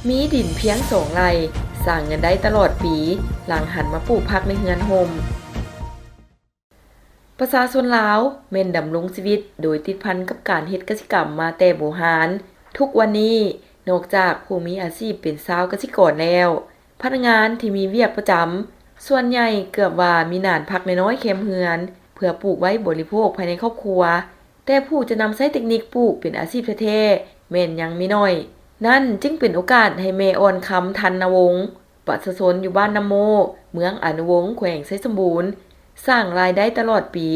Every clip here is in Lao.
ມີດິນພຽງສອງໄຮ່ ສ້າງເງິນໄດ້ຕະຫຼອດປີ ຫຼັງຫັນມາປູກຜັກໃນເຮືອນຮົ່ມ. ປະຊາຊົນລາວແມ່ນດຳລົງຊີວິດໂດຍຕິດພັນກັບການເຮັດກະສິກຳມາແຕ່ບູຮານ. ທຸກວັນນີ້ ນອກຈາກຜູ້ມີອາຊີບເປັນຊາວກະສິກອນແລ້ວ, ພະນັກງານທີ່ມີວຽກປະຈຳ ສ່ວນໃຫຍ່ເກືອບວ່າມີໜານຜັກນ້ອຍໆແຄມເຮືອນ ເພື່ອປູກໄວ້ບໍລິໂພກພາຍໃນຄອບຄົວ. ແຕ່ຜູ້ຈະນຳໃຊ້ເຕັກນິກປູກເປັນອາຊີບແທ້ໆ ແມ່ນຍັງມີໜ້ອຍ. ນັ້ນຈຶ່ງເປັນໂອກາດໃຫ້ແມ່ອ່ອນຄຳ ທັນນະວົງ, ປະຊາຊົນຢູ່ບ້ານນ້ຳໂມ້ ເມືອງອານຸວົງ ແຂວງໄຊສົມບູນ ສ້າງລາຍໄດ້ຕະຫຼອດປີ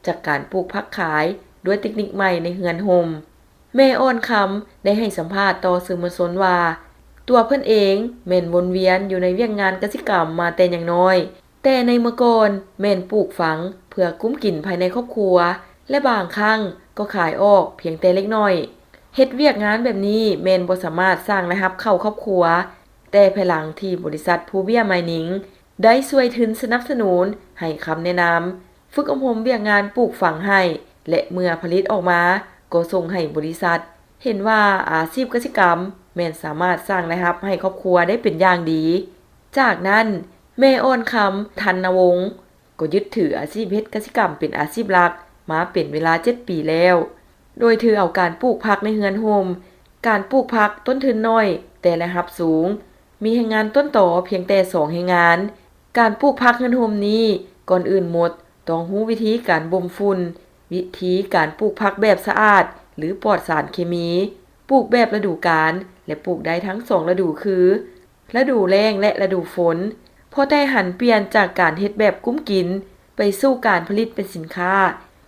ຈາກການປູກຜັກຂາຍດ້ວຍເຕັກນິກໃໝ່ໃນເຮືອນຮົ່ມ. ແມ່ອ່ອນຄຳໄດ້ໃຫ້ສຳພາດຕໍ່ສື່ມວນຊົນວ່າ ຕົວເພິ່ນເອງແມ່ນວົນວຽນຢູ່ໃນວຽກງານກະສິກຳມາແຕ່ຍັງນ້ອຍ, ແຕ່ໃນເມື່ອກ່ອນແມ່ນປູກຝັງເພື່ອກຸ້ມກິນພາຍໃນຄອບຄົວ ແລະ ບາງຄັ້ງກໍຂາຍອອກພຽງແຕ່ເລັກນ້ອຍ. ເຮັດວຽກງານແບບນີ້ແມ່ນບໍ່ສາມາດສ້າງລາຍຮັບເຂົ້າຄອບຄົວ, ແຕ່ພາຍຫຼັງທີ່ບໍລິສັດພູເບ້ຍມາຍນິງໄດ້ຊ່ວຍທຶນສະໜັບສະໜູນ, ໃຫ້ຄຳແນະນຳ, ຝຶກອົບຮົມວຽກງານປູກຝັງໃຫ້ ແລະ ເມື່ອຜະລິດອອກມາກໍສົ່ງໃຫ້ບໍລິສັດ, ເຫັນວ່າອາຊີບກະສິກຳແມ່ນສາມາດສ້າງລາຍຮັບໃຫ້ຄອບຄົວໄດ້ເປັນຢ່າງດີ. ຈາກນັ້ນ ແມ່ອ່ອນຄຳ ທັນນະວົງ ກໍຍຶດຖືອາຊີບເຮັດກະສິກຳເປັນອາຊີບຫຼັກມາເປັນເວລາເຈັດປີແລ້ວ, ໂດຍຖືເອົາການປູກຜັກໃນເຮືອນຮົ່ມ, ການປູກຜັກຕົ້ນທຶນໜ້ອຍ ແຕ່ລາຍຮັບສູງ, ມີແຮງງານຕົ້ນຕໍພຽງແຕ່ສອງແຮງງານ. ການປູກຜັກເຮືອນຮົ່ມນີ້ ກ່ອນອື່ນໝົດຕ້ອງຮູ້ວິທີການບົ່ມຝຸ່ນ, ວິທີການປູກຜັກແບບສະອາດ ຫຼື ປອດສານເຄມີ, ປູກແບບລະດູການ ແລະ ປູກໄດ້ທັງສອງລະດູຄື ລະດູແລ້ງ ແລະ ລະດູຝົນ. ພໍແຕ່ຫັນປ່ຽນຈາກການເຮັດແບບກຸ້ມກິນໄປສູ່ການຜະລິດເປັນສິນຄ້າ,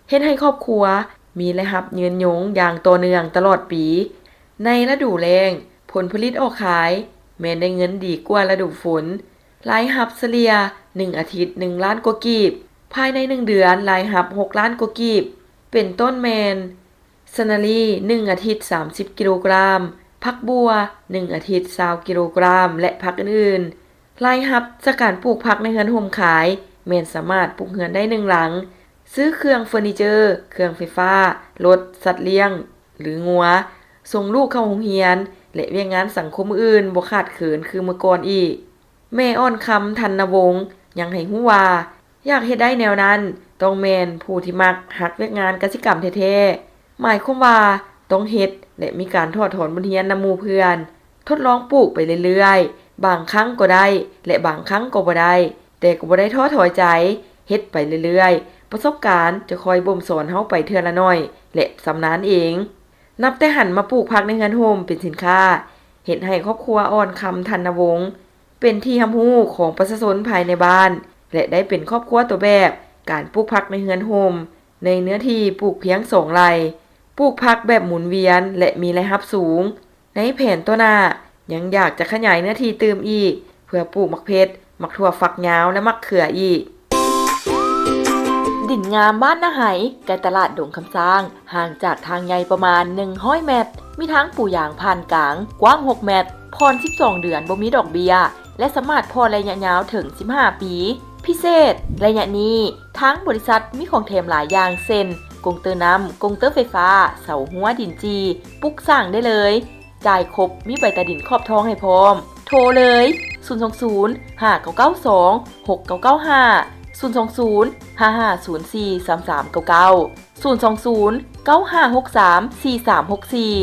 ເຮັດໃຫ້ຄອບຄົວມີລາຍຮັບຍືນຍົງຢ່າງຕໍ່ເນື່ອງຕະຫຼອດປີ. ໃນລະດູແລ້ງ, ຜົນຜະລິດອອກຂາຍແມ່ນໄດ້ເງິນດີກວ່າລະດູຝົນ, ລາຍຮັບສະເລ່ຍໜຶ່ງອາທິດໜຶ່ງລ້ານກວ່າກີບ, ພາຍໃນໜຶ່ງເດືອນລາຍຮັບຫົກລ້ານກວ່າກີບ, ເປັນຕົ້ນແມ່ນ ສະນາລີ ໜຶ່ງອາທິດສາມສິບກິໂລກຣາມ, ຜັກບົ່ວ ໜຶ່ງອາທິດຊາວກິໂລກຣາມ ແລະ ຜັກອື່ນໆ. ລາຍຮັບຈາກການປູກຜັກໃນເຮືອນຮົ່ມຂາຍແມ່ນສາມາດປຸກເຮືອນໄດ້ໜຶ່ງຫຼັງ, ຊື້ເຄື່ອງເຟີນີເຈີ, ເຄື່ອງໄຟຟ້າ, ລົດ, ສັດລ້ຽງ ຫຼື ງົວ, ສົ່ງລູກເຂົ້າໂຮງຮຽນ ແລະ ວຽກງານສັງຄົມອື່ນໆບໍ່ຂາດເຂີນຄືເມື່ອກ່ອນອີກ. ແມ່ອ່ອນຄຳ ທັນນະວົງ ຍັງໃຫ້ຮູ້ວ່າ ຢາກເຮັດໄດ້ແນວນັ້ນ ຕ້ອງແມ່ນຜູ້ທີ່ມັກຮັກວຽກງານກະສິກຳແທ້ໆ, ໝາຍຄວາມວ່າຕ້ອງເຮັດ ແລະ ມີການຖອດຖອນບົດຮຽນນຳໝູ່ເພື່ອນ, ທົດລອງປູກໄປເລື້ອຍໆ, ບາງຄັ້ງກໍໄດ້ ແລະ ບາງຄັ້ງກໍບໍ່ໄດ້, ແຕ່ກໍບໍ່ໄດ້ທໍ້ຖອຍໃຈ, ເຮັດໄປເລື້ອຍໆ, ປະສົບການຈະຄອຍບົ່ມສອນເຮົາໄປເທື່ອລະໜ້ອຍ ແລະ ຊຳນານເອງ. ນັບແຕ່ຫັນມາປູກຜັກໃນເຮືອນຮົ່ມເປັນສິນຄ້າ, ເຮັດໃຫ້ຄອບຄົວອ່ອນຄຳ ທັນນະວົງ ເປັນທີ່ຮັບຮູ້ຂອງປະຊາຊົນພາຍໃນບ້ານ ແລະ ໄດ້ເປັນຄອບຄົວຕົວແບບການປູກຜັກໃນເຮືອນຮົ່ມ ໃນເນື້ອທີ່ປູກພຽງສອງໄຮ່, ປູກຜັກແບບໝູນວຽນ ແລະ ມີລາຍຮັບສູງ. ໃນແຜນຕໍ່ໜ້າ ຍັງຢາກຈະຂະຫຍາຍເນື້ອທີ່ຕື່ມອີກ ເພື່ອປູກໝາກເຜັດ, ໝາກຖົ່ວຝັກຍາວ ແລະ ໝາກເຂືອອີກ. ດິນງາມບ້ານນາໄຫ ໃກ້ຕະຫຼາດດົງຄຳຊ້າງ, ຫ່າງຈາກທາງໃຫຍ່ປະມານໜຶ່ງຮ້ອຍແມັດ, ມີທາງປູຢາງຜ່ານກາງ ກວ້າງຫົກແມັດ, ຜ່ອນສິບສອງເດືອນບໍ່ມີດອກເບ້ຍ ແລະ ສາມາດຜ່ອນໄລຍະຍາວເຖິງສິບຫ້າປີ. ພິເສດ, ໄລຍະນີ້ທາງບໍລິສັດມີຂອງແຖມຫຼາຍຢ່າງ ເຊັ່ນ ກົງເຕີນ້ຳ, ກົງເຕີໄຟຟ້າ, ເສົາຮົ້ວ, ດິນຈີ່, ປຸກສ້າງໄດ້ເລີຍ. ຈ່າຍຄົບ, ມີໃບຕາດິນຂອບທອງໃຫ້ພ້ອມ. ໂທເລີຍ ສູນສອງສູນ ຫ້າເກົ້າເກົ້າສອງ ຫົກເກົ້າເກົ້າຫ້າ, ສູນສອງສູນ ຫ້າຫ້າສູນສີ່ ສາມສາມເກົ້າເກົ້າ, ສູນສອງສູນ ເກົ້າຫ້າຫົກສາມ ສີ່ສາມຫົກສີ່.